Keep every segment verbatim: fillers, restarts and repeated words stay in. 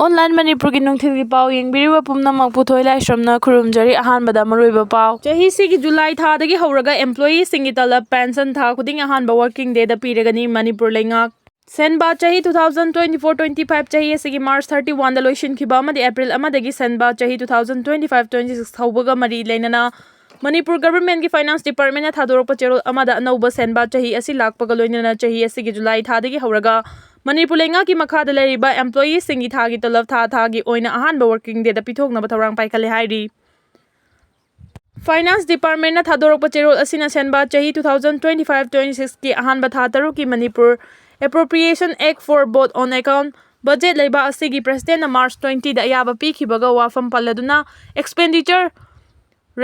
Online ꯃꯅꯤꯄꯨꯔꯒꯤ ꯅꯨꯡꯊꯤꯜꯒꯤ ꯄꯥꯎ ꯌꯦꯡꯕꯤꯔꯤꯕ ꯄꯨꯝꯅꯃꯛꯄꯨ ꯊꯣꯏ ꯂꯥꯏꯁ꯭ꯔꯝꯅ ꯈꯨꯔꯨꯝꯖꯔꯤ꯫ ꯑꯍꯥꯟꯕꯗ ꯃꯔꯨꯑꯣꯏꯕ ꯄꯥꯎ꯫ ꯆꯍꯤꯁꯤꯒꯤ ꯖꯨꯂꯥꯏ ꯊꯥꯗꯒꯤ ꯍꯧꯔꯒ employeeꯁꯤꯡꯒꯤ ꯇꯂꯕ, pension ꯊꯥ ꯈꯨꯗꯤꯡꯒꯤ ꯑꯍꯥꯟꯕ working dayꯗ ꯄꯤꯔꯒꯅꯤ ꯃꯅꯤꯄꯨꯔ ꯂꯩꯉꯥꯛ꯫ ꯁꯦꯟꯕꯥ ꯆꯍꯤ two thousand twenty-four twenty-five ꯆꯍꯤ ꯑꯁꯤꯒꯤ March thirty-oneꯗ ꯂꯣꯏꯁꯤꯟꯈꯤꯕ ꯑꯃꯗꯤ April ꯑꯃꯗꯒꯤ ꯁꯦꯟꯕꯥ ꯆꯍꯤ two thousand twenty-five twenty-six ꯍꯧꯕꯒ ꯃꯔꯤ ꯂꯩꯅꯅ ꯃꯅꯤꯄꯨꯔ governmentꯀꯤ finance departmentꯅ ꯊꯥꯗꯣꯔꯛꯄ ꯆꯦꯔꯣꯜ ꯑꯃꯗ ꯑꯅꯧꯕ ꯁꯦꯟꯕꯥ ꯆꯍꯤ ꯑꯁꯤ ꯂꯥꯛꯄꯒ ꯂꯣꯏꯅꯅ ꯆꯍꯤ ꯑꯁꯤꯒꯤ ꯖꯨꯂꯥꯏ ꯊꯥꯗꯒꯤ ꯍꯧꯔꯒ ꯃꯅꯤꯄꯨꯔ ꯂꯩꯉꯥꯛꯀꯤ ꯃꯈꯥꯗ ꯂꯩꯔꯤꯕ employeeꯁꯤꯡꯒꯤ ꯊꯥꯒꯤ ꯇꯂꯕ ꯊꯥ ꯊꯥꯒꯤ ꯑꯣꯏꯅ ꯑꯍꯥꯟꯕ working dayꯗ ꯄꯤꯊꯣꯛꯅꯕ ꯊꯧꯔꯥꯡ ꯄꯥꯏꯈꯠꯂꯦ ꯍꯥꯏꯔꯤ꯫ Finance departmentꯅ ꯊꯥꯗꯣꯔꯛꯄ ꯆꯦꯔꯣꯜ ꯑꯁꯤꯅ ꯁꯦꯟꯕꯥ ꯆꯍꯤ two thousand twenty-five twenty-sixꯀꯤ ꯑꯍꯥꯟꯕ ꯊꯥ ꯇꯔꯨꯛꯀꯤ Manipur Appropriation Act for vote on account budget ꯂꯩꯕꯥꯛ ꯑꯁꯤꯒꯤ presidentꯅ March twentyꯗ ꯑꯌꯥꯕ ꯄꯤꯈꯤꯕꯒ ꯋꯥꯐꯝ ꯄꯜꯂꯗꯨꯅ expenditure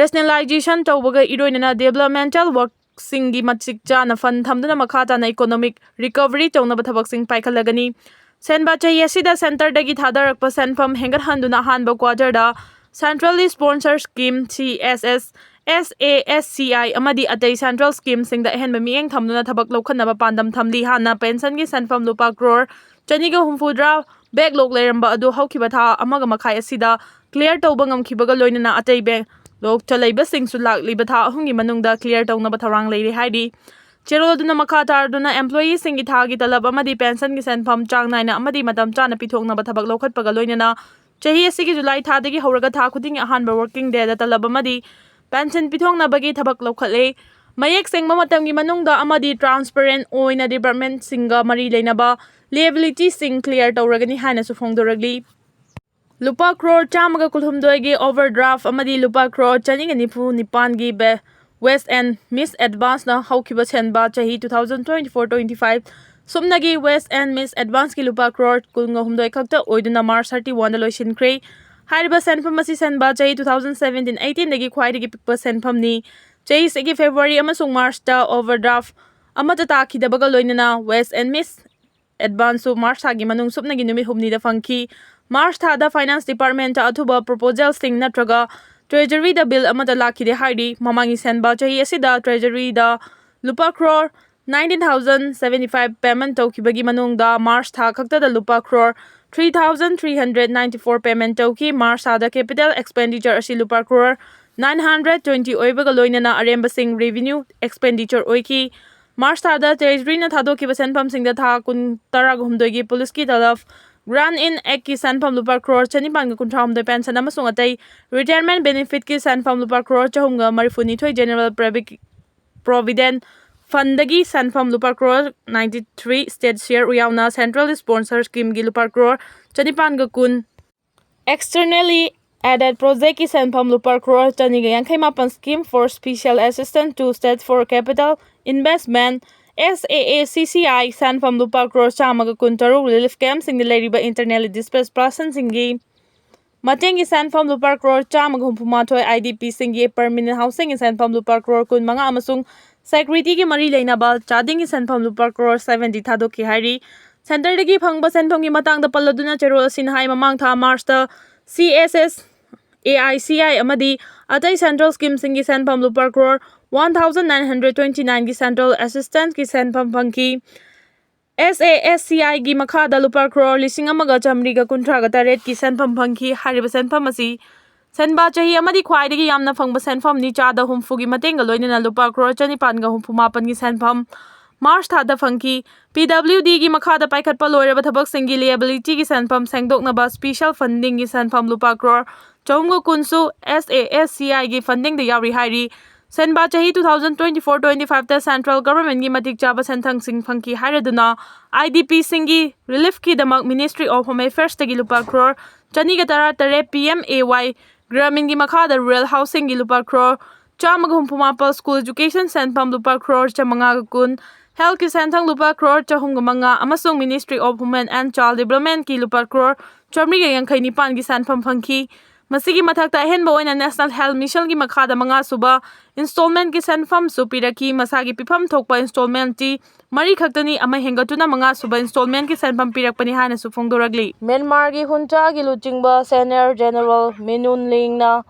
rationalization ꯇꯧꯕꯒ ꯏꯔꯣꯏꯅꯅ developmental workꯁꯤꯡꯒꯤ ꯃꯇꯤꯛ ꯆꯥꯅ fund ꯊꯝꯗꯨꯅ ꯃꯈꯥ ꯇꯥꯅ economic recovery ꯇꯧꯅꯕ ꯊꯕꯛꯁꯤꯡ ꯄꯥꯏꯈꯠꯂꯒꯅꯤ꯫ ꯁꯦꯟꯕꯥ ꯆꯍꯤ ꯑꯁꯤꯗ centreꯗꯒꯤ ꯊꯥꯗꯔꯛꯄ ꯁꯦꯟꯐꯝ ꯍꯦꯟꯒꯠꯍꯟꯗꯨꯅ ꯑꯍꯥꯟꯕ quarterꯗ centrally sponsored scheme, C S S, S A S C I ꯑꯃꯗꯤ ꯑꯇꯩ central schemeꯁꯤꯡꯗ ꯑꯍꯦꯟꯕ ꯃꯤꯠꯌꯦꯡ ꯊꯝꯗꯨꯅ ꯊꯕꯛ ꯂꯧꯈꯠꯅꯕ ꯄꯥꯟꯗꯝ ꯊꯝꯂꯤ꯫ ꯍꯥꯟꯅ pensionꯒꯤ ꯁꯦꯟꯐꯝ ꯂꯨꯄꯥ ꯀ꯭ꯔꯣꯔ ꯆꯅꯤꯒ ꯍꯨꯝꯐꯨꯇꯔꯥ backlog ꯂꯩꯔꯝꯕ ꯑꯗꯨ ꯍꯧꯈꯤꯕ ꯊꯥ ꯑꯃꯒ ꯃꯈꯥꯏ ꯑꯁꯤꯗ clear ꯇꯧꯕ ꯉꯝꯈꯤꯕꯒ ꯂꯣꯏꯅꯅ ꯑꯇꯩ backlogꯇ ꯂꯩꯕꯁꯤꯡꯁꯨ ꯂꯥꯛꯂꯤꯕ ꯊꯥ ꯑꯍꯨꯝꯒꯤ ꯃꯅꯨꯡꯗ clear ꯇꯧꯅꯕ ꯊꯧꯔꯥꯡ ꯂꯩꯔꯤ ꯍꯥꯏꯔꯤ꯫ ꯆꯦꯔꯣꯜ ꯑꯗꯨꯅ ꯃꯈꯥ ꯇꯥꯔꯗꯨꯅ employeeꯁꯤꯡꯒꯤ ꯊꯥꯒꯤ ꯇꯂꯕ ꯑꯃꯗꯤ pensionꯒꯤ ꯁꯦꯟꯐꯝ ꯆꯥꯡ ꯅꯥꯏꯅ ꯑꯃꯗꯤ ꯃꯇꯝ ꯆꯥꯅ ꯄꯤꯊꯣꯛꯅꯕ ꯊꯕꯛ ꯂꯧꯈꯠꯄꯒ ꯂꯣꯏꯅꯅ ꯆꯍꯤ ꯑꯁꯤꯒꯤ ꯖꯨꯂꯥꯏ ꯊꯥꯗꯒꯤ ꯍꯧꯔꯒ ꯊꯥ ꯈꯨꯗꯤꯡꯒꯤ ꯑꯍꯥꯟꯕ working dayꯗ ꯇꯂꯕ ꯑꯃꯗꯤ pension ꯄꯤꯊꯣꯛꯅꯕꯒꯤ ꯊꯕꯛ ꯂꯧꯈꯠꯂꯦ꯫ ꯃꯌꯦꯛ ꯁꯦꯡꯕ ꯃꯇꯝꯒꯤ ꯃꯅꯨꯡꯗ ꯑꯃꯗꯤ transparent ꯑꯣꯏꯅ departmentꯁꯤꯡꯒ ꯃꯔꯤ ꯂꯩꯅꯕ liabilityꯁꯤꯡ clear ꯇꯧꯔꯒꯅꯤ ꯍꯥꯏꯅꯁꯨ ꯐꯣꯡꯗꯣꯔꯛꯂꯤ꯫ ꯂꯨꯄꯥ ꯀ꯭ꯔꯣꯔ ꯆꯥꯝꯃꯒ ꯀꯨꯟꯍꯨꯝꯗꯣꯏꯒꯤ overdraft ꯑꯃꯗꯤ ꯂꯨꯄꯥ ꯀ꯭ꯔꯣꯔ ꯆꯅꯤꯒ ꯅꯤꯐꯨ ꯅꯤꯄꯥꯟꯒꯤ ꯕꯦ-, Waste and Means advanceꯅ ꯍꯧꯈꯤꯕ ꯁꯦꯟꯕꯥ ꯆꯍꯤ two thousand twenty-four twenty-five ꯁꯨꯞꯅꯒꯤ Waste and Means advanceꯀꯤ ꯂꯨꯄꯥ ꯀ꯭ꯔꯣꯔ ꯀꯨꯟꯒ ꯍꯨꯝꯗꯣꯏ ꯈꯛꯇ ꯑꯣꯏꯗꯨꯅ March thirty-oneꯗ ꯂꯣꯏꯁꯤꯟꯈ꯭ꯔꯦ꯫ ꯍꯥꯏꯔꯤꯕ ꯁꯦꯟꯐꯝ ꯑꯁꯤ ꯁꯦꯟꯕꯥ ꯆꯍꯤ two thousand seventeen eighteenꯗꯒꯤ ꯈ꯭ꯋꯥꯏꯗꯒꯤ ꯄꯤꯛꯄ ꯁꯦꯟꯐꯝꯅꯤ꯫ ꯆꯍꯤ ꯑꯁꯤꯒꯤ February ꯑꯃꯁꯨꯡ Marchꯇ overdraft ꯑꯃꯠꯇ ꯇꯥꯈꯤꯗꯕꯒ ꯂꯣꯏꯅꯅ Waste and Means advanceꯁꯨ March ꯊꯥꯒꯤ ꯃꯅꯨꯡ ꯁꯨꯞꯅꯒꯤ ꯅꯨꯃꯤꯠ ꯍꯨꯝꯅꯤꯗ ꯐꯪꯈꯤ꯫ March ꯊꯥꯗ Finance Departmentꯇ ꯑꯊꯨꯕ proposalꯁꯤꯡ ꯅꯠꯇ꯭ꯔꯒ Treasuryꯗ bill ꯑꯃꯠꯇ ꯂꯥꯛꯈꯤꯗꯦ ꯍꯥꯏꯔꯤ꯫ ꯃꯃꯥꯡꯒꯤ ꯁꯦꯟꯕꯥ ꯆꯍꯤ ꯑꯁꯤꯗ Treasuryꯗ ꯂꯨꯄꯥ crore nineteen thousand seventy-five payment ꯇꯧꯈꯤꯕꯒꯤ ꯃꯅꯨꯡꯗ March ꯊꯥ ꯈꯛꯇꯗ ꯂꯨꯄꯥ crore three thousand three hundred ninety four payment ꯇꯧꯈꯤ꯫ ꯃꯥꯔꯆ ꯊꯥꯗ capital expenditure ꯑꯁꯤ ꯂꯨꯄꯥ crore nine hundred twenty ꯑꯣꯏꯕꯒ ꯂꯣꯏꯅꯅ ꯑꯔꯦꯝꯕꯁꯤꯡ revenue expenditure ꯑꯣꯏꯈꯤ꯫ ꯃꯥꯔꯆ ꯊꯥꯗ treasuryꯅ ꯊꯥꯗꯣꯛꯈꯤꯕ ꯁꯦꯟꯐꯝꯁꯤꯡꯗ ꯊꯥ ꯀꯨꯟ ꯇꯔꯥꯒ ꯍꯨꯝꯗꯣꯏꯒꯤ policeꯀꯤ ꯇꯂꯕ, grant in actꯀꯤ ꯁꯦꯟꯐꯝ ꯂꯨꯄꯥ crore ꯆꯅꯤꯄꯥꯟꯒ ꯀꯨꯟꯊ꯭ꯔꯥ ꯍꯨꯝꯗꯣꯏ, pension ꯑꯃꯁꯨꯡ ꯑꯇꯩ retirement benefitꯀꯤ ꯁꯦꯟꯐꯝ ꯂꯨꯄꯥ crore ꯆꯍꯨꯝꯒ ꯃꯔꯤꯐꯨꯅꯤꯊꯣꯏ, general provi- provident fundꯗꯒꯤ ꯁꯦꯟꯐꯝ ꯂꯨꯄꯥ crore ninety three, state share ꯌꯥꯎꯅ central sponsor schemeꯒꯤ ꯂꯨꯄꯥ crore ꯆꯅꯤꯄꯥꯟꯒ ꯀꯨꯟ, externally aided projectꯀꯤ ꯁꯦꯟꯐꯝ ꯂꯨꯄꯥ crore ꯆꯅꯤꯒ ꯌꯥꯡꯈꯩ ꯃꯥꯄꯟ, scheme for special assistance to state for capital investment, S A A C C I ꯁꯦꯟꯐꯝ ꯂꯨꯄꯥ crore ꯆꯥꯝꯃꯒ ꯀꯨꯟꯇꯔꯨꯛ, relief campꯁꯤꯡꯗ ꯂꯩꯔꯤꯕ internally displaced personꯁꯤꯡꯒꯤ ꯃꯇꯦꯡꯒꯤ ꯁꯦꯟꯐꯝ ꯂꯨꯄꯥ crore ꯆꯥꯝꯃꯒ ꯍꯨꯝꯐꯨ ꯃꯥꯊꯣꯏ, IDPꯁꯤꯡꯒꯤ permanent housingꯒꯤ ꯁꯦꯟꯐꯝ ꯂꯨꯄꯥ crore ꯀꯨꯟꯃꯉꯥ ꯑꯃꯁꯨꯡ securityꯒꯤ ꯃꯔꯤ ꯂꯩꯅꯕ ꯆꯥꯗꯤꯡꯒꯤ ꯁꯦꯟꯐꯝ ꯂꯨꯄꯥ crore seventy ꯊꯥꯗꯣꯛꯈꯤ ꯍꯥꯏꯔꯤ꯫ Centreꯗꯒꯤ ꯐꯪꯕ ꯁꯦꯟꯐꯝꯒꯤ ꯃꯇꯥꯡꯗ ꯄꯜꯂꯗꯨꯅ ꯆꯦꯔꯣꯜ ꯑꯁꯤꯅ ꯍꯥꯏ, ꯃꯃꯥꯡ ꯊꯥ ꯃꯥꯔꯆꯇ C S S, A I C I ꯑꯃꯗꯤ ꯑꯇꯩ central schemeꯁꯤꯡꯒꯤ ꯁꯦꯟꯐꯝ ꯂꯨꯄꯥ crore one thousand nine hundred twenty nineꯒꯤ central assistanceꯀꯤ ꯁꯦꯟꯐꯝ ꯐꯪꯈꯤ꯫ S A S C Iꯒꯤ ꯃꯈꯥꯗ ꯂꯨꯄꯥ crore ꯂꯤꯁꯤꯡ ꯑꯃꯒ ꯆꯥꯃꯔꯤꯒ ꯀꯨꯟꯊ꯭ꯔꯥꯒ ꯇꯔꯦꯠꯀꯤ ꯁꯦꯟꯐꯝ ꯐꯪꯈꯤ꯫ ꯍꯥꯏꯔꯤꯕ ꯁꯦꯟꯐꯝ ꯑꯁꯤ ꯁꯦꯟꯕꯥ ꯆꯍꯤ ꯑꯃꯗꯤ ꯈ꯭ꯋꯥꯏꯗꯒꯤ ꯌꯥꯝꯅ ꯐꯪꯕ ꯁꯦꯟꯐꯝꯅꯤ꯫ ꯆꯥꯗ ꯍꯨꯝꯐꯨꯒꯤ ꯃꯇꯦꯡꯒ ꯂꯣꯏꯅꯅ ꯂꯨꯄꯥ crore ꯆꯅꯤꯄꯥꯟꯒ ꯍꯨꯝꯐꯨ ꯃꯥꯄꯟꯒꯤ ꯁꯦꯟꯐꯝ ꯃꯥꯔꯆ ꯊꯥꯗ ꯐꯪꯈꯤ꯫ PWDꯒꯤ ꯃꯈꯥꯗ ꯄꯥꯏꯈꯠꯄ ꯂꯣꯏꯔꯕ ꯊꯕꯛꯁꯤꯡꯒꯤ liabilityꯒꯤ ꯁꯦꯟꯐꯝ ꯁꯦꯡꯗꯣꯛꯅꯕ special fundingꯒꯤ ꯁꯦꯟꯐꯝ ꯂꯨꯄꯥ crore ꯆꯍꯨꯝꯒ ꯀꯨꯟꯁꯨ S A S C Iꯒꯤ fundingꯗ ꯌꯥꯎꯔꯤ ꯍꯥꯏꯔꯤ꯫ ꯁꯦꯟꯕꯥ ꯆꯍꯤ two thousand twenty four twenty fiveꯇ central governmentꯀꯤ ꯃꯇꯤꯛ ꯆꯥꯕ ꯁꯦꯟꯊꯪꯁꯤꯡ ꯐꯪꯈꯤ ꯍꯥꯏꯔꯗꯨꯅ IDPꯁꯤꯡꯒꯤ reliefꯀꯤꯗꯃꯛ Ministry of Home Affairsꯇꯒꯤ ꯂꯨꯄꯥ crore ꯆꯅꯤꯒ ꯇꯔꯥ ꯇꯔꯦꯠ, PMAY Graminꯒꯤ ꯃꯈꯥꯗ rural housingꯒꯤ ꯂꯨꯄꯥ crore ꯆꯥꯝꯃꯒ ꯍꯨꯝꯐꯨ ꯃꯥꯄꯜ, school education ꯁꯦꯟꯐꯝ ꯂꯨꯄꯥ crore ꯆꯥꯃꯉꯥꯒ ꯀꯨꯟ, healthꯀꯤ ꯁꯦꯟꯊꯪ ꯂꯨꯄꯥ crore ꯆꯍꯨꯝꯒ ꯃꯉꯥ ꯑꯃꯁꯨꯡ Ministry of Women and Child Developmentꯀꯤ ꯂꯨꯄꯥ crore ꯆꯥꯃꯔꯤꯒ ꯌꯥꯡꯈꯩ ꯅꯤꯄꯥꯟꯒꯤ ꯁꯦꯟꯐꯝ ꯐꯪꯈꯤ꯫ ꯃꯁꯤꯒꯤ ꯃꯊꯛꯇ ꯑꯍꯦꯟꯕ ꯑꯣꯏꯅ National Health Missionꯒꯤ ꯃꯈꯥꯗ ꯃꯉꯥꯁꯨꯕ installmentꯀꯤ ꯁꯦꯟꯐꯝꯁꯨ ꯄꯤꯔꯛꯈꯤ꯫ ꯃꯁꯥꯒꯤ ꯄꯤꯐꯝ ꯊꯣꯛꯄ installmentꯇꯤ ꯃꯔꯤ ꯈꯛꯇꯅꯤ, ꯑꯃ ꯍꯦꯟꯒꯠꯇꯨꯅ ꯃꯉꯥꯁꯨꯕ installmentꯀꯤ ꯁꯦꯟꯐꯝ ꯄꯤꯔꯛꯄꯅꯤ ꯍꯥꯏꯅꯁꯨ ꯐꯣꯡꯗꯣꯔꯛꯂꯤ꯫ ꯃ꯭ꯌꯥꯟꯃꯥꯔꯒꯤ ꯍꯨꯟꯆꯥꯒꯤ ꯂꯨꯆꯤꯡꯕ Senior General Min Aung Hlaingꯅ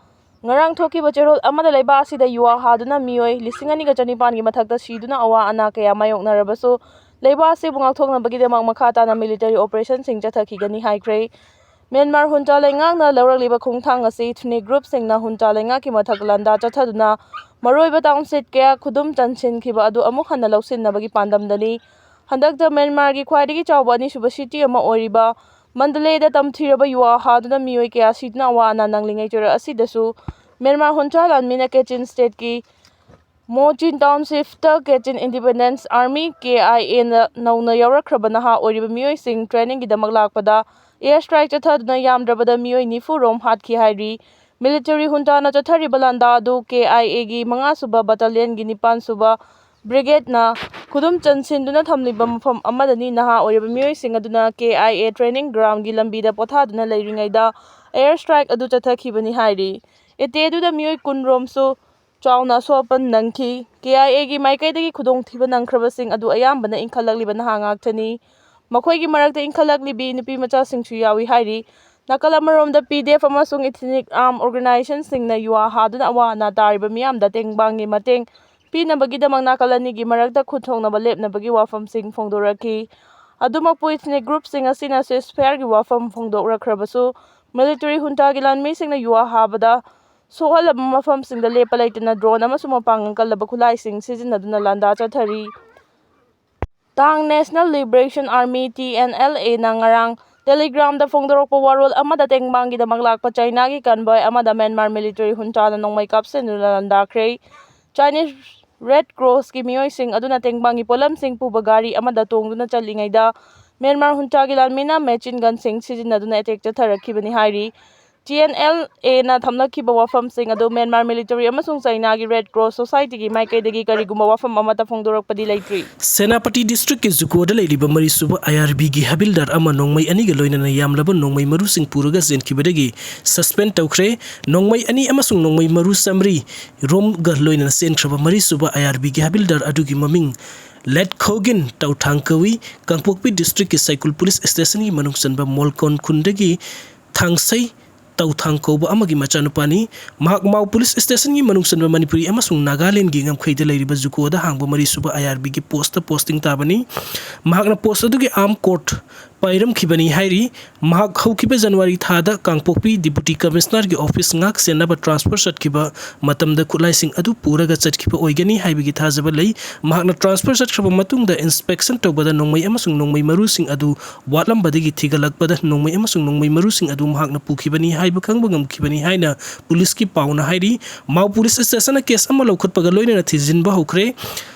ꯉꯔꯥꯡ ꯊꯣꯛꯈꯤꯕ ꯆꯦꯔꯣꯜ ꯑꯃꯗ ꯂꯩꯕꯥꯛ ꯑꯁꯤꯗ ꯌꯨꯋꯥ ꯍꯥꯗꯨꯅ ꯃꯤꯑꯣꯏ ꯂꯤꯁꯤꯡ ꯑꯅꯤꯒ ꯆꯅꯤꯄꯥꯟꯒꯤ ꯃꯊꯛꯇ ꯁꯤꯗꯨꯅ ꯑꯋꯥ ꯑꯅꯥ ꯀꯌꯥ ꯃꯥꯌꯣꯛꯅꯔꯕꯁꯨ, ꯂꯩꯕꯥꯛ ꯑꯁꯤꯕꯨ ꯉꯥꯛꯊꯣꯛꯅꯕꯒꯤꯗꯃꯛ ꯃꯈꯥ ꯇꯥꯅ ꯃꯤꯂꯤꯇꯔꯤ ꯑꯣꯄꯔꯦꯁꯟꯁꯤꯡ ꯆꯠꯊꯈꯤꯒꯅꯤ ꯍꯥꯏꯈ꯭ꯔꯦ꯫ ꯃ꯭ꯌꯥꯟꯃꯥꯔ ꯍꯨꯟꯇꯥ ꯂꯩꯉꯥꯛꯅ ꯂꯧꯔꯛꯂꯤꯕ ꯈꯣꯡꯊꯥꯡ ꯑꯁꯤ ꯊꯤꯅꯤꯛ ꯒ꯭ꯔꯨꯞꯁꯤꯡꯅ ꯍꯨꯟꯇꯥ ꯂꯩꯉꯥꯛꯀꯤ ꯃꯊꯛ ꯂꯥꯟꯗꯥ ꯆꯠꯊꯗꯨꯅ ꯃꯔꯨꯑꯣꯏꯕ ꯇꯥꯎꯟꯁꯤꯞ ꯀꯌꯥ ꯈꯨꯗꯨꯝ ꯆꯟꯁꯤꯟꯈꯤꯕ ꯑꯗꯨ ꯑꯃꯨꯛ ꯍꯟꯅ ꯂꯧꯁꯤꯟꯅꯕꯒꯤ ꯄꯥꯟꯗꯝꯗꯅꯤ꯫ ꯍꯟꯗꯛꯇ ꯃ꯭ꯌꯥꯟꯃꯥꯔꯒꯤ ꯈ꯭ꯋꯥꯏꯗꯒꯤ ꯆꯥꯎꯕ ꯑꯅꯤꯁꯨꯕ ꯁꯤꯇꯤ ꯑꯃ ꯑꯣꯏꯔꯤꯕ ꯃꯟꯗꯂꯦꯗ ꯇꯝꯊꯤꯔꯕ ꯌꯨ ꯍꯥꯗꯨꯅ ꯃꯤꯑꯣꯏ ꯀꯌꯥ ꯁꯤꯗꯨꯅ ꯑꯋꯥ ꯑꯅꯥ ꯅꯪꯂꯤꯉꯩ ꯆꯩꯔꯛ ꯑꯁꯤꯗꯁꯨ ꯃ꯭ꯌꯥꯟꯃꯥꯔ ꯍꯨꯟꯇꯥ ꯂꯥꯟꯃꯤꯅ ꯀꯦꯆꯤꯟ ꯁ꯭ꯇꯦꯠꯀꯤ ꯃꯣꯆꯤꯟ ꯇꯥꯎꯟꯁꯤꯞꯇ ꯀꯦꯆꯤꯟ ꯏꯟꯗꯤꯄꯦꯟꯗꯦꯟꯁ ꯑꯥꯔꯃꯤ, ꯀꯦ ꯑꯥꯏ ꯑꯦꯅ ꯅꯧꯅ ꯌꯥꯎꯔꯛꯈ꯭ꯔꯕ ꯅꯍꯥ ꯑꯣꯏꯔꯤꯕ ꯃꯤꯑꯣꯏꯁꯤꯡ ꯇ꯭ꯔꯦꯅꯤꯡꯒꯤꯗꯃꯛ ꯂꯥꯛꯄꯗ ꯑꯦꯌꯔ ꯁ꯭ꯇ꯭ꯔꯥꯏꯛ ꯆꯠꯊꯗꯨꯅ ꯌꯥꯝꯗ꯭ꯔꯕꯗ ꯃꯤꯑꯣꯏ ꯅꯤꯐꯨ ꯔꯣꯝ ꯍꯥꯠꯈꯤ ꯍꯥꯏꯔꯤ꯫ ꯃꯤꯂꯤꯇꯔꯤ ꯍꯨꯟꯇꯥꯅ ꯆꯠꯊꯔꯤꯕ ꯂꯥꯟꯗꯥ ꯑꯗꯨ ꯀꯦ ꯑꯥꯏ ꯑꯦꯒꯤ ꯃꯉꯥꯁꯨꯕ ꯕꯠꯇꯥꯂꯤꯌꯟꯒꯤ ꯅꯤꯄꯥꯟꯁꯨꯕ ꯕ꯭ꯔꯤꯒꯦꯗꯅ ꯈꯨꯗꯨꯝ ꯆꯟꯁꯤꯟꯗꯨꯅ ꯊꯝꯂꯤꯕ ꯃꯐꯝ ꯑꯃꯗꯅꯤ꯫ ꯅꯍꯥ ꯑꯣꯏꯔꯤꯕ ꯃꯤꯑꯣꯏꯁꯤꯡ ꯑꯗꯨꯅ ꯀꯦ ꯑꯥꯏ ꯑꯦ ꯇ꯭ꯔꯦꯅꯤꯡ ꯒ꯭ꯔꯥꯎꯟꯒꯤ ꯂꯝꯕꯤꯗ ꯄꯣꯊꯥꯗꯨꯅ ꯂꯩꯔꯤꯉꯩꯗ ꯑꯦꯌꯔ ꯁ꯭ꯇ꯭ꯔꯥꯏꯛ ꯑꯗꯨ ꯆꯠꯊꯈꯤꯕꯅꯤ ꯍꯥꯏꯔꯤ꯫ ꯑꯦꯇꯦꯛ ꯑꯗꯨꯗ ꯃꯤꯑꯣꯏ ꯀꯨꯟ ꯔꯣꯝꯁꯨ ꯆꯥꯎꯅ ꯑꯁꯣꯛ ꯑꯄꯟ ꯅꯪꯈꯤ꯫ ꯀꯦ ꯑꯥꯏ ꯑꯦꯒꯤ ꯃꯥꯏꯀꯩꯗꯒꯤ ꯈꯨꯗꯣꯡꯊꯤꯕ ꯅꯪꯈ꯭ꯔꯕꯁꯤꯡ ꯑꯗꯨ ꯑꯌꯥꯝꯕꯅ ꯏꯟꯈꯠꯂꯛꯂꯤꯕ ꯅꯍꯥ ꯉꯥꯛꯇꯅꯤ꯫ ꯃꯈꯣꯏꯒꯤ ꯃꯔꯛꯇ ꯏꯟꯈꯠꯂꯛꯂꯤꯕꯤ ꯅꯨꯄꯤ ꯃꯆꯥꯁꯤꯡꯁꯨ ꯌꯥꯎꯏ ꯍꯥꯏꯔꯤ꯫ ꯅꯥꯀꯜ ꯑꯃꯔꯣꯝꯗ ꯄꯤ ꯗꯤ ꯑꯦꯐ ꯑꯃꯁꯨꯡ ꯏꯊꯅꯤꯛ ꯑꯥꯔꯝ ꯑꯣꯔꯒꯅꯥꯏꯖꯦꯁꯟꯁꯤꯡꯅ ꯌꯨ ꯍꯥꯗꯨꯅ ꯑꯋꯥ ꯑꯅꯥ ꯇꯥꯔꯤꯕ ꯃꯤꯌꯥꯝꯗ ꯇꯦꯡꯕꯥꯡꯒꯤ ꯃꯇꯦꯡ ꯄꯤꯅꯕꯒꯤꯗꯃꯛ ꯅꯥꯀꯜ ꯑꯅꯤꯒꯤ ꯃꯔꯛꯇ ꯈꯨꯠ ꯊꯣꯛꯅꯕ ꯂꯦꯞꯅꯕꯒꯤ ꯋꯥꯐꯝꯁꯤꯡ ꯐꯣꯡꯗꯣꯔꯛꯈꯤ꯫ ꯑꯗꯨꯃꯛꯄꯨ ꯏꯊꯅꯤꯛ ꯒ꯭ꯔꯨꯞꯁꯤꯡ ꯑꯁꯤꯅ ꯁꯤꯖꯐꯥꯌꯔꯒꯤ ꯋꯥꯐꯝ ꯐꯣꯡꯗꯣꯛꯂꯛꯈ꯭ꯔꯕꯁꯨ, ꯃꯤꯂꯤꯇꯔꯤ ꯍꯨꯟꯇꯥꯒꯤ ꯂꯥꯟꯃꯤꯁꯤꯡꯅ ꯌꯨ ꯍꯥꯕꯗ ꯁꯣꯛꯍꯜꯂꯕ ꯃꯐꯝꯁꯤꯡꯗ ꯂꯦꯞꯄ ꯂꯩꯇꯅ ꯗ꯭ꯔꯣꯟ ꯑꯃꯁꯨꯡ ꯃꯄꯥꯡꯒꯜ ꯀꯜꯂꯕ ꯈꯨꯠꯂꯥꯏꯁꯤꯡ ꯁꯤꯖꯤꯟꯅꯗꯨꯅ ꯂꯥꯟꯗꯥ ꯆꯠꯊꯔꯤ꯫ ꯇꯥꯡ National Liberation Army, T N L ꯑꯦꯅ ꯉꯔꯥꯡ ꯇꯦꯂꯤꯒ꯭ꯔꯥꯝꯗ ꯐꯣꯡꯗꯣꯔꯛꯄ ꯋꯥꯔꯣꯜ ꯑꯃꯗ ꯇꯦꯡꯕꯥꯡꯒꯤꯗꯃꯛ ꯂꯥꯛꯄ ꯆꯥꯏꯅꯥꯒꯤ ꯀꯟꯚꯣꯏ ꯑꯃꯗ ꯃ꯭ꯌꯥꯟꯃꯥꯔ ꯃꯤꯂꯤꯇꯔꯤ ꯍꯨꯟꯇꯥꯅ ꯅꯣꯡꯃꯩ ꯀꯥꯞꯁꯤꯟꯗꯨꯅ ꯂꯥꯟꯗꯥꯈ꯭ꯔꯦ꯫ ꯆꯥꯏꯅꯤꯁ ꯔꯦꯗ ꯀ꯭ꯔꯣꯁꯀꯤ ꯃꯤꯑꯣꯏꯁꯤꯡ ꯑꯗꯨꯅ ꯇꯦꯡꯕꯥꯡꯒꯤ ꯄꯣꯠꯂꯝꯁꯤꯡ ꯄꯨꯕ ꯒꯥꯔꯤ ꯑꯃꯗ ꯇꯣꯡꯗꯨꯅ ꯆꯠꯂꯤꯉꯩꯗ ꯃ꯭ꯌꯥꯟꯃꯥꯔ ꯍꯨꯟꯇꯥꯒꯤ ꯂꯥꯟꯃꯤꯅ ꯃꯦꯆꯤꯟ ꯒꯟꯁꯤꯡ ꯁꯤꯖꯤꯟꯅꯗꯨꯅ ꯑꯦꯇꯦꯛ ꯆꯠꯊꯔꯛꯈꯤꯕꯅꯤ ꯍꯥꯏꯔꯤ꯫ ꯇꯤ ꯑꯦꯟ ꯑꯦꯜ ꯑꯦꯅ ꯊꯝꯂꯛꯈꯤꯕ ꯋꯥꯐꯝꯁꯤꯡ ꯑꯗꯨ ꯃ꯭ꯌꯥꯟꯃꯥꯔ ꯃꯤꯂꯤꯇꯔꯤ ꯑꯃꯁꯨꯡ ꯆꯥꯏꯅꯥꯒꯤ ꯔꯦꯗ ꯀ꯭ꯔꯣꯁ ꯁꯣꯁꯥꯏꯇꯤꯒꯤ ꯃꯥꯏꯀꯩꯗꯒꯤ ꯀꯔꯤꯒꯨꯝꯕ ꯋꯥꯐꯝ ꯑꯃꯠꯇ ꯐꯣꯡꯗꯣꯔꯛꯄꯗꯤ ꯂꯩꯇ꯭ꯔꯤ꯫ ꯁꯦꯅꯥꯄꯇꯤ ꯗꯤꯁꯇ꯭ꯔꯤꯛꯀꯤ ꯖꯨꯀꯣꯗ ꯂꯩꯔꯤꯕ ꯃꯔꯤꯁꯨꯕ ꯑꯥꯏ ꯑꯥꯔ ꯕꯤꯒꯤ ꯍꯕꯤꯜꯗꯥꯔ ꯑꯃ ꯅꯣꯡꯃꯩ ꯑꯅꯤꯒ ꯂꯣꯏꯅꯅ ꯌꯥꯝꯂꯕ ꯅꯣꯡꯃꯩ ꯃꯔꯨꯁꯤꯡ ꯄꯨꯔꯒ ꯆꯦꯟꯈꯤꯕꯗꯒꯤ ꯁꯁꯄꯦꯟ ꯇꯧꯈ꯭ꯔꯦ꯫ ꯅꯣꯡꯃꯩ ꯑꯅꯤ ꯑꯃꯁꯨꯡ ꯅꯣꯡꯃꯩ ꯃꯔꯨ ꯆꯥꯃꯔꯤ ꯔꯣꯝꯒ ꯂꯣꯏꯅꯅ ꯆꯦꯟꯈ꯭ꯔꯕ ꯃꯔꯤꯁꯨꯕ ꯑꯥꯏ ꯑꯥꯔ ꯕꯤꯒꯤ ꯍꯕꯤꯜꯗꯥꯔ ꯑꯗꯨꯒꯤ ꯃꯃꯤꯡ ꯂꯦꯠ ꯈꯣꯒꯤꯟ ꯇꯧꯊꯥꯡ ꯀꯧꯏ꯫ ꯀꯥꯡꯄꯣꯛꯄꯤ ꯗꯤꯁꯇ꯭ꯔꯤꯛꯀꯤ ꯁꯥꯏꯀꯨꯜ ꯄꯨꯂꯤꯁ ꯁ꯭ꯇꯦꯁꯟꯒꯤ ꯃꯅꯨꯡ ꯆꯟꯕ ꯃꯣꯜꯀꯣꯟ ꯈꯨꯟꯗꯒꯤ ꯊꯥꯡꯁꯩ ꯇꯧꯊꯥꯡ ꯀꯧꯕ ꯑꯃꯒꯤ ꯃꯆꯥꯅꯨꯄꯥꯅꯤ꯫ ꯃꯍꯥꯛ ꯃꯥꯎ ꯄꯨꯂꯤꯁ ꯁ꯭ꯇꯦꯁꯟꯒꯤ ꯃꯅꯨꯡ ꯆꯟꯕ ꯃꯅꯤꯄꯨꯔꯤ ꯑꯃꯁꯨꯡ ꯅꯥꯒꯥꯂꯦꯟꯒꯤ ꯉꯝꯈꯩꯗ ꯂꯩꯔꯤꯕ ꯖꯨꯀꯣꯗ ꯍꯥꯡꯕ ꯃꯔꯤꯁꯨꯕ ꯑꯥꯏ ꯑꯥꯔ ꯕꯤꯒꯤ ꯄꯣꯁꯇ ꯄꯣꯁꯇꯤꯡ ꯇꯥꯕꯅꯤ꯫ ꯃꯍꯥꯛꯅ ꯄꯣꯁ ꯑꯗꯨꯒꯤ ꯑꯥꯔꯝ ꯀꯣꯔꯠ ꯄꯥꯏꯔꯝꯈꯤꯕꯅꯤ ꯍꯥꯏꯔꯤ꯫ ꯃꯍꯥꯛ ꯍꯧꯈꯤꯕ ꯖꯅꯋꯥꯔꯤ ꯊꯥꯗ ꯀꯥꯡꯄꯣꯛꯄꯤ ꯗꯤꯄꯨꯇꯤ ꯀꯃꯤꯁꯅꯔꯒꯤ ꯑꯣꯐꯤꯁ ꯉꯥꯛ ꯁꯦꯟꯅꯕ ꯇ꯭ꯔꯥꯟꯁꯐꯔ ꯆꯠꯈꯤꯕ ꯃꯇꯝꯗ ꯈꯨꯠꯂꯥꯏꯁꯤꯡ ꯑꯗꯨ ꯄꯨꯔꯒ ꯆꯠꯈꯤꯕ ꯑꯣꯏꯒꯅꯤ ꯍꯥꯏꯕꯒꯤ ꯊꯥꯖꯕ ꯂꯩ꯫ ꯃꯍꯥꯛꯅ ꯇ꯭ꯔꯥꯟꯁꯐꯔ ꯆꯠꯈ꯭ꯔꯕ ꯃꯇꯨꯡꯗ ꯏꯟꯁꯄꯦꯛꯁꯟ ꯇꯧꯕꯗ ꯅꯣꯡꯃꯩ ꯑꯃꯁꯨꯡ ꯅꯣꯡꯃꯩ ꯃꯔꯨꯁꯤꯡ ꯑꯗꯨ ꯋꯥꯠꯂꯝꯕꯗꯒꯤ ꯊꯤꯒꯠꯂꯛꯄꯗ ꯅꯣꯡꯃꯩ ꯑꯃꯁꯨꯡ ꯅꯣꯡꯃꯩ ꯃꯔꯨꯁꯤꯡ ꯑꯗꯨ ꯃꯍꯥꯛꯅ ꯄꯨꯈꯤꯕꯅꯤ ꯍꯥꯏꯕ ꯈꯪꯕ ꯉꯝꯈꯤꯕꯅꯤ ꯍꯥꯏꯅ ꯄꯨꯂꯤꯁꯀꯤ ꯄꯥꯎꯅ ꯍꯥꯏꯔꯤ꯫ ꯃꯥꯎ ꯄꯨꯂꯤꯁ ꯁ꯭ꯇꯦꯁꯟꯅ ꯀꯦꯁ ꯑꯃ ꯂꯧꯈꯠꯄꯒ ꯂꯣꯏꯅꯅ ꯊꯤꯖꯤꯟꯕ ꯍꯧꯈ꯭ꯔꯦ꯫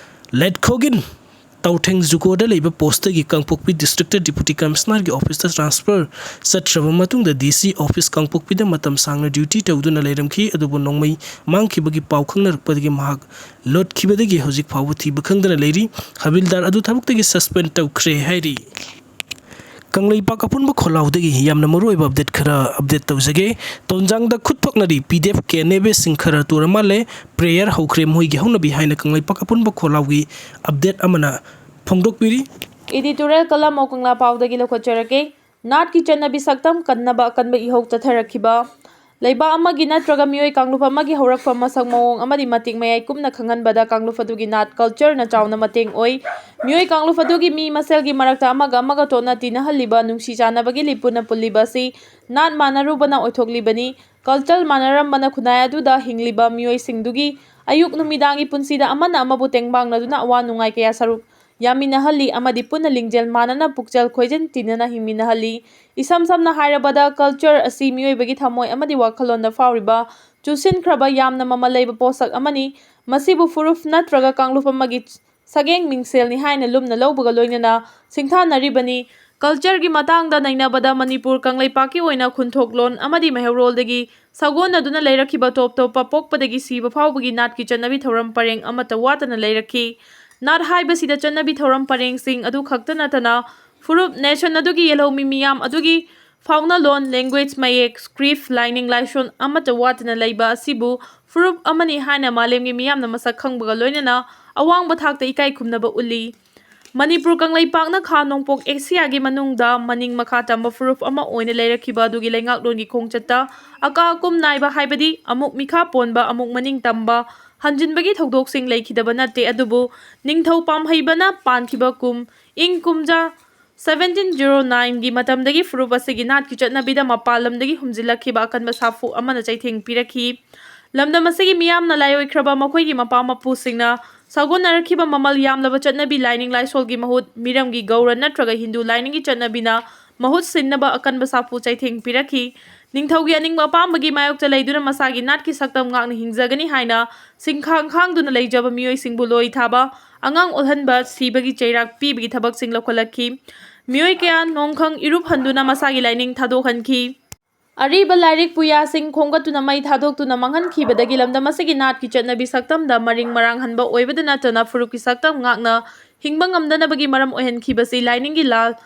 ꯂꯦꯠꯈꯣꯒꯤꯟ ꯇꯧꯊꯦꯡ ꯖꯨꯀꯣꯗ ꯂꯩꯕ ꯄꯣꯁꯇꯒꯤ ꯀꯥꯡꯄꯣꯛꯄꯤ ꯗꯤꯁꯇ꯭ꯔꯤꯛꯇ ꯗꯤꯄꯨꯇꯤ ꯀꯃꯤꯁꯅꯔꯒꯤ ꯑꯣꯐꯤꯁꯇ ꯇ꯭ꯔꯥꯟꯁꯐꯔ ꯆꯠꯈ꯭ꯔꯕ ꯃꯇꯨꯡꯗ ꯗꯤ ꯁꯤ ꯑꯣꯐꯤꯁ ꯀꯥꯡꯄꯣꯛꯄꯤꯗ ꯃꯇꯝ ꯁꯥꯡꯅ ꯗ꯭ꯌꯨꯇꯤ ꯇꯧꯗꯨꯅ ꯂꯩꯔꯝꯈꯤ꯫ ꯑꯗꯨꯕꯨ ꯅꯣꯡꯃꯩ ꯃꯥꯡꯈꯤꯕꯒꯤ ꯄꯥꯎ ꯈꯪꯅꯔꯛꯄꯗꯒꯤ ꯃꯍꯥꯛ ꯂꯣꯠꯈꯤꯕꯗꯒꯤ ꯍꯧꯖꯤꯛ ꯐꯥꯎꯕ ꯊꯤꯕ ꯈꯪꯗꯅ ꯂꯩꯔꯤ꯫ ꯍꯕꯤꯜꯗꯥꯔ ꯑꯗꯨ ꯊꯕꯛꯇꯒꯤ ꯁꯁꯄꯦꯟ ꯇꯧꯈ꯭ꯔꯦ ꯍꯥꯏꯔꯤ꯫ ꯀꯪꯂꯩꯄꯥꯛ ꯑꯄꯨꯟꯕ ꯈꯣꯜꯂꯥꯎꯗꯒꯤ ꯌꯥꯝꯅ ꯃꯔꯨꯑꯣꯏꯕ ꯑꯞꯗꯦꯠ ꯈꯔ ꯑꯞꯗꯦꯠ ꯇꯧꯖꯒꯦ꯫ ꯇꯣꯟꯖꯥꯡꯗ ꯈꯨꯠ ꯊꯣꯛꯅꯔꯤ ꯄꯤ ꯗꯤ ꯑꯦꯐ ꯀꯦ ꯅꯦꯕꯦꯁꯤꯡ ꯈꯔ ꯇꯣꯔ ꯃꯥꯜꯂꯦ꯫ ꯄ꯭ꯔꯦꯌꯔ ꯍꯧꯈ꯭ꯔꯦ ꯃꯣꯏꯒꯤ ꯍꯧꯅꯕꯤ ꯍꯥꯏꯅ ꯀꯪꯂꯩꯄꯥꯛ ꯑꯄꯨꯟꯕ ꯈꯣꯜꯂꯥꯎꯒꯤ ꯑꯞꯗꯦꯠ ꯑꯃꯅ ꯐꯣꯡꯗꯣꯛꯄꯤꯔꯤ꯫ Editorial column ꯑꯣ ꯀꯪꯂꯥ ꯄꯥꯎꯗꯒꯤ ꯂꯧꯈꯠꯆꯔꯛꯀꯦ꯫ ꯅꯥꯠꯀꯤ ꯆꯠꯅꯕꯤ ꯁꯛꯇꯝ ꯀꯟꯅꯕ ꯑꯀꯟꯕ ꯏꯍꯧ ꯆꯠꯊꯔꯛꯈꯤꯕ꯫ ꯂꯩꯕꯥꯛ ꯑꯃꯒꯤ ꯅꯠꯇ꯭ꯔꯒ ꯃꯤꯑꯣꯏ ꯀꯥꯡꯂꯨꯞ ꯑꯃꯒꯤ ꯍꯧꯔꯛꯐꯝ, ꯃꯁꯛ ꯃꯑꯣꯡ ꯑꯃꯗꯤ ꯃꯇꯤꯛ ꯃꯌꯥꯏ ꯀꯨꯞꯅ ꯈꯪꯍꯟꯕꯗ ꯀꯥꯡꯂꯨꯞ ꯑꯗꯨꯒꯤ ꯅꯥꯠ cultureꯅ ꯆꯥꯎꯅ ꯃꯇꯦꯡ ꯑꯣꯏ꯫ ꯃꯤꯑꯣꯏ ꯀꯥꯡꯂꯨꯞ ꯑꯗꯨꯒꯤ ꯃꯤ ꯃꯁꯦꯜꯒꯤ ꯃꯔꯛꯇ ꯑꯃꯒ ꯑꯃꯒ ꯇꯣꯠꯅ ꯇꯤꯟꯅꯍꯜꯂꯤꯕ ꯅꯨꯡꯁꯤ ꯆꯥꯟꯅꯕꯒꯤ ꯂꯤꯄꯨꯅ ꯄꯨꯜꯂꯤꯕ ꯑꯁꯤ ꯅꯥꯠ ꯃꯥꯟꯅꯔꯨꯕꯅ ꯑꯣꯏꯊꯣꯛꯂꯤꯕꯅꯤ꯫ Culture ꯃꯥꯟꯅꯔꯝꯕꯅ ꯈꯨꯟꯅꯥꯏ ꯑꯗꯨꯗ ꯍꯤꯡꯂꯤꯕ ꯃꯤꯑꯣꯏꯁꯤꯡꯗꯨꯒꯤ ꯑꯌꯨꯛ ꯅꯨꯃꯤꯗꯥꯡꯒꯤ ꯄꯨꯟꯁꯤꯗ ꯑꯃꯅ ꯑꯃꯕꯨ ꯇꯦꯡꯕꯥꯡꯅꯗꯨꯅ ꯑꯋꯥ ꯅꯨꯡꯉꯥꯏ ꯀꯌꯥ ꯁꯔꯨꯛ ꯌꯥꯃꯤꯟꯅꯍꯜꯂꯤ ꯑꯃꯗꯤ ꯄꯨꯟꯅ ꯂꯤꯡꯖꯦꯜ ꯃꯥꯟꯅꯅ ꯄꯨꯛꯆꯦꯜ ꯈꯣꯏꯖꯤꯟ ꯇꯤꯟꯅꯅ ꯍꯤꯡꯃꯤꯟꯅꯍꯜꯂꯤ꯫ ꯏꯁꯝ ꯁꯝꯅ ꯍꯥꯏꯔꯕꯗ, culture ꯑꯁꯤ ꯃꯤꯑꯣꯏꯕꯒꯤ ꯊꯃꯣꯏ ꯑꯃꯗꯤ ꯋꯥꯈꯜꯂꯣꯟꯗ ꯐꯥꯎꯔꯤꯕ ꯆꯨꯁꯤꯟꯈ꯭ꯔꯕ ꯌꯥꯝꯅ ꯃꯃꯜ ꯂꯩꯕ ꯄꯣꯠꯁꯛ ꯑꯃꯅꯤ꯫ ꯃꯁꯤꯕꯨ ꯐꯨꯔꯨꯞ ꯅꯠꯇ꯭ꯔꯒ ꯀꯥꯡꯂꯨꯞ ꯑꯃꯒꯤ ꯁꯛꯌꯦꯡ ꯃꯤꯡꯁꯦꯜꯅꯤ ꯍꯥꯏꯅ ꯂꯨꯝꯅ ꯂꯧꯕꯒ ꯂꯣꯏꯅꯅ ꯁꯤꯡꯊꯥꯅꯔꯤꯕꯅꯤ꯫ Cultureꯒꯤ ꯃꯇꯥꯡꯗ ꯅꯩꯅꯕꯗ ꯃꯅꯤꯄꯨꯔ ꯀꯪꯂꯩꯄꯥꯛꯀꯤ ꯑꯣꯏꯅ ꯈꯨꯟꯊꯣꯛꯂꯣꯟ ꯑꯃꯗꯤ ꯃꯩꯍꯧꯔꯣꯜꯗꯒꯤ ꯁꯥꯒꯣꯟꯅꯗꯨꯅ ꯂꯩꯔꯛꯈꯤꯕ ꯇꯣꯞ ꯇꯣꯞꯄ ꯄꯣꯛꯄꯗꯒꯤ ꯁꯤꯕ ꯐꯥꯎꯕꯒꯤ ꯅꯥꯠꯀꯤ ꯆꯠꯅꯕꯤ ꯊꯧꯔꯝ ꯄꯔꯦꯡ ꯑꯃꯠꯇ ꯋꯥꯠꯇꯅ ꯂꯩꯔꯛꯈꯤ꯫ ꯅꯥꯠ ꯍꯥꯏꯕꯁꯤꯗ ꯆꯠꯅꯕꯤ ꯊꯧꯔꯝ ꯄꯔꯦꯡꯁꯤꯡ ꯑꯗꯨ ꯈꯛꯇ ꯅꯠꯇꯅ ꯐꯨꯔꯨꯞ, nation ꯑꯗꯨꯒꯤ ꯌꯦꯜꯍꯧꯃꯤ ꯃꯤꯌꯥꯝ ꯑꯗꯨꯒꯤ ꯐꯥꯎꯅꯂꯣꯟ, language, ꯃꯌꯦꯛ, script, ꯂꯥꯏꯅꯤꯡ ꯂꯥꯏꯁꯣꯟ ꯑꯃꯠꯇ ꯋꯥꯠꯇꯅ ꯂꯩꯕ ꯑꯁꯤꯕꯨ ꯐꯨꯔꯨꯞ ꯑꯃꯅꯤ ꯍꯥꯏꯅ ꯃꯥꯂꯦꯝꯒꯤ ꯃꯤꯌꯥꯝꯅ ꯃꯁꯛ ꯈꯪꯕꯒ ꯂꯣꯏꯅꯅ ꯑꯋꯥꯡꯕ ꯊꯥꯛꯇ ꯏꯀꯥꯏ ꯈꯨꯝꯅꯕ ꯎꯠꯂꯤ꯫ ꯃꯅꯤꯄꯨꯔ ꯀꯪꯂꯩꯄꯥꯛꯅ ꯈꯥ ꯅꯣꯡꯄꯣꯛ ꯑꯦꯁꯤꯌꯥꯒꯤ ꯃꯅꯨꯡꯗ ꯃꯅꯤꯡ ꯃꯈꯥ ꯇꯝꯕ ꯐꯨꯔꯨꯞ ꯑꯃ ꯑꯣꯏꯅ ꯂꯩꯔꯛꯈꯤꯕ ꯑꯗꯨꯒꯤ ꯂꯩꯉꯥꯛꯂꯣꯟꯒꯤ ꯈꯣꯡꯆꯠꯇ ꯑꯀꯥ ꯑꯀꯨꯝ ꯅꯥꯏꯕ, ꯍꯥꯏꯕꯗꯤ ꯑꯃꯨꯛ ꯃꯤꯈꯥ ꯄꯣꯟꯕ, ꯑꯃꯨꯛ ꯃꯅꯤꯡ ꯇꯝꯕ, ꯍꯟꯖꯤꯟꯕꯒꯤ ꯊꯧꯗꯣꯛꯁꯤꯡ ꯂꯩꯈꯤꯗꯕ ꯅꯠꯇꯦ꯫ ꯑꯗꯨꯕꯨ ꯅꯤꯡꯊꯧ ꯄꯥꯝꯍꯩꯕꯅ ꯄꯥꯟꯈꯤꯕ ꯀꯨꯝ, ꯏꯪ ꯀꯨꯝꯖꯥ seventeen zero nine ꯒꯤ ꯃꯇꯝꯗꯒꯤ ꯐꯨꯔꯨꯞ ꯑꯁꯤꯒꯤ ꯅꯥꯠꯀꯤ ꯆꯠꯅꯕꯤꯗ ꯃꯄꯥꯟ ꯂꯝꯗꯒꯤ ꯍꯨꯝꯖꯤꯜꯂꯛꯈꯤꯕ ꯑꯀꯟꯕ ꯁꯥꯐꯨ ꯑꯃꯅ ꯆꯩꯊꯦꯡ ꯄꯤꯔꯛꯈꯤ꯫ ꯂꯝꯗꯝ ꯑꯁꯤꯒꯤ ꯃꯤꯌꯥꯝꯅ ꯂꯥꯏꯑꯣꯏꯈ꯭ꯔꯕ ꯃꯈꯣꯏꯒꯤ ꯃꯄꯥ ꯃꯄꯨꯁꯤꯡꯅ ꯁꯥꯒꯣꯟꯅꯔꯛꯈꯤꯕ ꯃꯃꯜ ꯌꯥꯝꯂꯕ ꯆꯠꯅꯕꯤ, ꯂꯥꯏꯅꯤꯡ ꯂꯥꯏꯁꯣꯜꯒꯤ ꯃꯍꯨꯠ ꯃꯤꯔꯝꯒꯤ ꯒꯧꯔ ꯅꯠꯇ꯭ꯔꯒ ꯍꯤꯟꯗꯨ ꯂꯥꯏꯅꯤꯡꯒꯤ ꯆꯠꯅꯕꯤꯅ ꯃꯍꯨꯠ ꯁꯤꯟꯅꯕ ꯑꯀꯟꯕ ꯁꯥꯐꯨ ꯆꯩꯊꯦꯡ ꯄꯤꯔꯛꯈꯤ꯫ ꯅꯤꯡꯊꯧꯒꯤ ꯑꯅꯤꯡꯕ ꯑꯄꯥꯝꯕꯒꯤ ꯃꯥꯌꯣꯛꯇ ꯂꯩꯗꯨꯅ ꯃꯁꯥꯒꯤ ꯅꯥꯠꯀꯤ ꯁꯛꯇꯝ ꯉꯥꯛꯅ ꯍꯤꯡꯖꯒꯅꯤ ꯍꯥꯏꯅ ꯁꯤꯡꯈꯥꯡ ꯈꯥꯡꯗꯨꯅ ꯂꯩꯖꯕ ꯃꯤꯑꯣꯏꯁꯤꯡꯕꯨ ꯂꯣꯏ ꯊꯥꯕ, ꯑꯉꯥꯡ ꯑꯣꯜꯍꯟꯕ, ꯁꯤꯕꯒꯤ ꯆꯩꯔꯥꯛ ꯄꯤꯕꯒꯤ ꯊꯕꯛꯁꯤꯡ ꯂꯧꯈꯠꯂꯛꯈꯤ꯫ ꯃꯤꯑꯣꯏ ꯀꯌꯥ ꯅꯣꯡꯈꯪ ꯏꯔꯨꯞ ꯍꯟꯗꯨꯅ ꯃꯁꯥꯒꯤ ꯂꯥꯏꯅꯤꯡ ꯊꯥꯗꯣꯛꯍꯟꯈꯤ꯫ ꯑꯔꯤꯕ ꯂꯥꯏꯔꯤꯛ ꯄꯨꯌꯥꯁꯤꯡ ꯈꯣꯝꯒꯠꯇꯨꯅ ꯃꯩ ꯊꯥꯗꯣꯛꯇꯨꯅ ꯃꯥꯡꯍꯟꯈꯤꯕꯗꯒꯤ ꯂꯝꯗꯝ ꯑꯁꯤꯒꯤ ꯅꯥꯠꯀꯤ ꯆꯠꯅꯕꯤ ꯁꯛꯇꯝꯗ ꯃꯔꯤꯡ ꯃꯔꯥꯡ ꯍꯟꯕ ꯑꯣꯏꯕꯗ ꯅꯠꯇꯅ ꯐꯨꯔꯨꯞꯀꯤ ꯁꯛꯇꯝ ꯉꯥꯛꯅ ꯍꯤꯡꯕ ꯉꯝꯗꯅꯕꯒꯤ ꯃꯔꯝ ꯑꯣꯏꯍꯟꯈꯤꯕꯁꯤ ꯂꯥꯏꯅꯤꯡꯒꯤ ꯂꯥꯜ,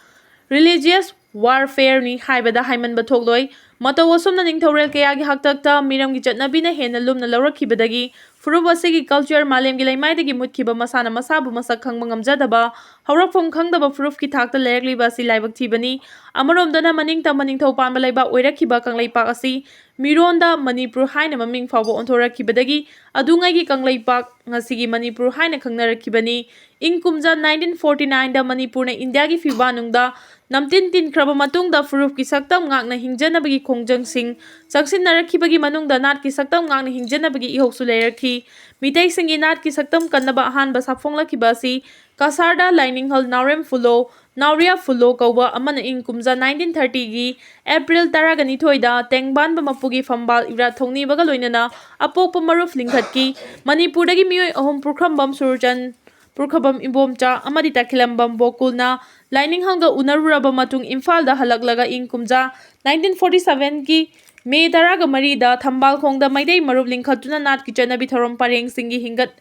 religious warfare ꯅꯤ ꯍꯥꯏꯕꯗ ꯍꯥꯏꯃꯟꯕ ꯊꯣꯛꯂꯣꯏ꯫ ꯃꯇꯧ ꯑꯁꯨꯝꯅ ꯅꯤꯡꯊꯧꯔꯦꯜ ꯀꯌꯥꯒꯤ ꯍꯥꯛꯇꯛꯇ ꯃꯤꯔꯝꯒꯤ ꯆꯠꯅꯕꯤꯅ ꯍꯦꯟꯅ ꯂꯨꯝꯅ ꯂꯧꯔꯛꯈꯤꯕꯗꯒꯤ ꯐꯨꯔꯨꯞ ꯑꯁꯤꯒꯤ culture ꯃꯥꯂꯦꯝꯒꯤ ꯂꯩꯃꯥꯏꯗꯒꯤ ꯃꯨꯠꯈꯤꯕ, ꯃꯁꯥꯅ ꯃꯁꯥꯕꯨ ꯃꯁꯛ ꯈꯪꯕ ꯉꯝꯖꯗꯕ, ꯍꯧꯔꯛꯐꯝ ꯈꯪꯗꯕ ꯐꯨꯔꯨꯞꯀꯤ ꯊꯥꯛꯇ ꯂꯩꯔꯛꯂꯤꯕ ꯑꯁꯤ ꯂꯥꯏꯕꯛ ꯊꯤꯕꯅꯤ꯫ ꯑꯃꯔꯣꯝꯗꯅ ꯃꯅꯤꯡ ꯇꯝꯕ ꯅꯤꯡꯊꯧ ꯄꯥꯟꯕ ꯂꯩꯕꯥꯛ ꯑꯣꯏꯔꯛꯈꯤꯕ ꯀꯪꯂꯩꯄꯥꯛ ꯑꯁꯤ ꯃꯤꯔꯣꯟꯗ ꯃꯅꯤꯄꯨꯔ ꯍꯥꯏꯅ ꯃꯃꯤꯡ ꯐꯥꯎꯕ ꯑꯣꯟꯊꯣꯔꯛꯈꯤꯕꯗꯒꯤ ꯑꯗꯨꯉꯩꯒꯤ ꯀꯪꯂꯩꯄꯥꯛ, ꯉꯁꯤꯒꯤ ꯃꯅꯤꯄꯨꯔ ꯍꯥꯏꯅ ꯈꯪꯅꯔꯛꯈꯤꯕꯅꯤ꯫ ꯏꯪ ꯀꯨꯝꯖꯥ nineteen forty nine ꯗ ꯃꯅꯤꯄꯨꯔꯅ ꯏꯟꯗꯤꯌꯥꯒꯤ ꯐꯤꯕꯥꯟꯅꯨꯡꯗ ꯅꯝꯇꯤꯟ ꯇꯤꯟꯈ꯭ꯔꯕ ꯃꯇꯨꯡꯗ ꯐꯨꯔꯨꯞꯀꯤ ꯁꯛꯇꯝ ꯉꯥꯛꯅ ꯍꯤꯡꯖꯅꯕꯒꯤ ꯈꯣꯡꯖꯪꯁꯤꯡ ꯆꯪꯁꯤꯟꯅꯔꯛꯈꯤꯕꯒꯤ ꯃꯅꯨꯡꯗ ꯅꯥꯠꯀꯤ ꯁꯛꯇꯝ ꯉꯥꯛꯅ ꯍꯤꯡꯖꯅꯕꯒꯤ ꯏꯍꯧꯁꯨ ꯂꯩꯔꯛꯈꯤ꯫ ꯃꯤꯇꯩꯁꯤꯡꯒꯤ ꯅꯥꯠꯀꯤ ꯁꯛꯇꯝ ꯀꯟꯅꯕ ꯑꯍꯥꯟꯕ ꯁꯥꯐꯣꯡꯂꯛꯈꯤꯕ ꯑꯁꯤ ꯀꯁꯥꯔꯗ ꯂꯥꯏꯅꯤꯡꯍꯜ ꯅꯥꯎꯔꯦꯝ ꯐꯨꯂꯣ, ꯅꯥꯎꯔꯤꯌꯥ ꯐꯨꯂꯣ ꯀꯧꯕ ꯑꯃꯅ ꯏꯪ ꯀꯨꯝꯖꯥ nineteen thirty ꯒꯤ ꯑꯦꯄ꯭ꯔꯤꯜ ꯇꯔꯥꯒ ꯅꯤꯊꯣꯏꯗ ꯇꯦꯡꯕꯥꯟꯕ ꯃꯄꯨꯒꯤ ꯐꯝꯕꯥꯜ ꯏꯕ꯭ꯔꯥꯠ ꯊꯧꯅꯤꯕꯒ ꯂꯣꯏꯅꯅ ꯑꯄꯣꯛꯄ ꯃꯔꯨꯞ ꯂꯤꯡꯈꯠꯈꯤ꯫ ꯃꯅꯤꯄꯨꯔꯗꯒꯤ ꯃꯤꯑꯣꯏ ꯑꯍꯨꯝ, ꯄꯨꯈ꯭ꯔꯝꯕꯝ ꯁꯨꯔꯆꯟ, ꯄꯨꯈ꯭ꯔꯕꯝ ꯏꯕꯣꯝꯆꯥ ꯑꯃꯗꯤ ꯇꯈꯦꯂꯝꯕꯝ ꯕꯣꯀꯨꯜꯅ ꯂꯥꯏꯅꯤꯡꯍꯜꯒ ꯎꯅꯔꯨꯔꯕ ꯃꯇꯨꯡ ꯏꯝꯐꯥꯜꯗ ꯍꯜꯂꯛꯂꯒ ꯏꯪ ꯀꯨꯝꯖꯥ nineteen forty seven ꯒꯤ ꯃꯦ ꯇꯔꯥꯒ ꯃꯔꯤꯗ ꯊꯝꯕꯥꯜꯈꯣꯡꯗ ꯃꯩꯇꯩ ꯃꯔꯨꯞ ꯂꯤꯡꯈꯠꯇꯨꯅ ꯅꯥꯠꯀꯤ ꯆꯠꯅꯕꯤ ꯊꯧꯔꯝ ꯄꯔꯦꯡꯁꯤꯡꯒꯤ ꯍꯤꯡꯒꯠ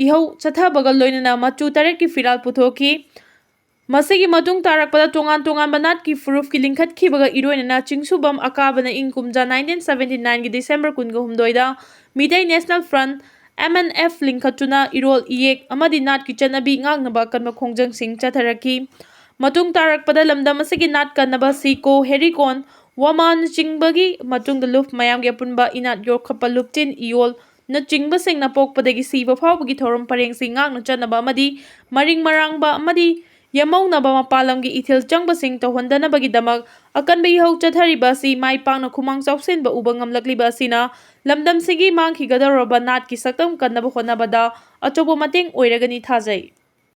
ꯏꯍꯧ ꯆꯠꯊꯕꯒ ꯂꯣꯏꯅꯅ ꯃꯆꯨ ꯇꯔꯦꯠꯀꯤ ꯐꯤꯔꯥꯜ ꯄꯨꯊꯣꯛꯈꯤ꯫ ꯃꯁꯤꯒꯤ ꯃꯇꯨꯡ ꯇꯥꯔꯛꯄꯗ ꯇꯣꯉꯥꯟ ꯇꯣꯉꯥꯟꯕ ꯅꯥꯠꯀꯤ ꯐꯨꯔꯨꯞꯀꯤ ꯂꯤꯡꯈꯠꯈꯤꯕꯒ ꯏꯔꯣꯏꯅꯅ ꯆꯤꯡꯁꯨꯕꯝ ꯑꯀꯥꯕꯅ ꯏꯪ ꯀꯨꯝꯖꯥ nineteen seventy nine ꯒꯤ ꯗꯤꯁꯦꯝꯕꯔ ꯀꯨꯟꯒ ꯍꯨꯝꯗꯣꯏꯗ Meitei National Front, M N F ꯂꯤꯡꯈꯠꯇꯨꯅ ꯏꯔꯣꯜ ꯏꯌꯦꯛ ꯑꯃꯗꯤ ꯅꯥꯠꯀꯤ ꯆꯠꯅꯕꯤ ꯉꯥꯛꯅꯕ ꯑꯀꯟꯕ ꯈꯣꯡꯖꯪꯁꯤꯡ ꯆꯠꯊꯔꯛꯈꯤ꯫ ꯃꯇꯨꯡ ꯇꯥꯔꯛꯄꯗ ꯂꯝꯗꯝ ꯑꯁꯤꯒꯤ ꯅꯥꯠ ꯀꯟꯅꯕ ꯁꯤꯀꯣ, ꯍꯦꯔꯤꯀꯣꯟ, ꯋꯥꯃꯥꯟꯅꯆꯤꯡꯕꯒꯤ ꯃꯇꯨꯡꯗ ꯂꯨꯞ ꯃꯌꯥꯝꯒꯤ ꯑꯄꯨꯟꯕ ꯏꯅꯥꯠ ꯌꯣꯛꯈꯠꯄ ꯂꯨꯞꯆꯤꯟ ꯏꯌꯣꯜꯅꯆꯤꯡꯕꯁꯤꯡꯅ ꯄꯣꯛꯄꯗꯒꯤ ꯁꯤꯕ ꯐꯥꯎꯕꯒꯤ ꯊꯧꯔꯝ ꯄꯔꯦꯡꯁꯤ ꯉꯥꯛꯅ ꯆꯠꯅꯕ ꯑꯃꯗꯤ ꯃꯔꯤꯡ ꯃꯔꯥꯡꯕ ꯑꯃꯗꯤ ꯌꯥꯃꯧꯅꯕ ꯃꯄꯥꯟ ꯂꯝꯒꯤ ꯏꯊꯤꯜ ꯆꯪꯕꯁꯤꯡ ꯇꯧꯍꯟꯗꯅꯕꯒꯤꯗꯃꯛ ꯑꯀꯟꯕ ꯏꯍꯧ ꯆꯠꯊꯔꯤꯕ ꯑꯁꯤ ꯃꯥꯏ ꯄꯥꯛꯅ ꯈꯨꯃꯥꯡ ꯆꯥꯎꯁꯤꯟꯕ ꯎꯕ ꯉꯝꯂꯛꯂꯤꯕ ꯑꯁꯤꯅ ꯂꯝꯗꯝꯁꯤꯒꯤ ꯃꯥꯡꯈꯤꯒꯗꯧꯔꯕ ꯅꯥꯠꯀꯤ ꯁꯛꯇꯝ ꯀꯟꯅꯕ ꯍꯣꯠꯅꯕꯗ ꯑꯆꯧꯕ ꯃꯇꯦꯡ ꯑꯣꯏꯔꯒꯅꯤ ꯊꯥꯖꯩ꯫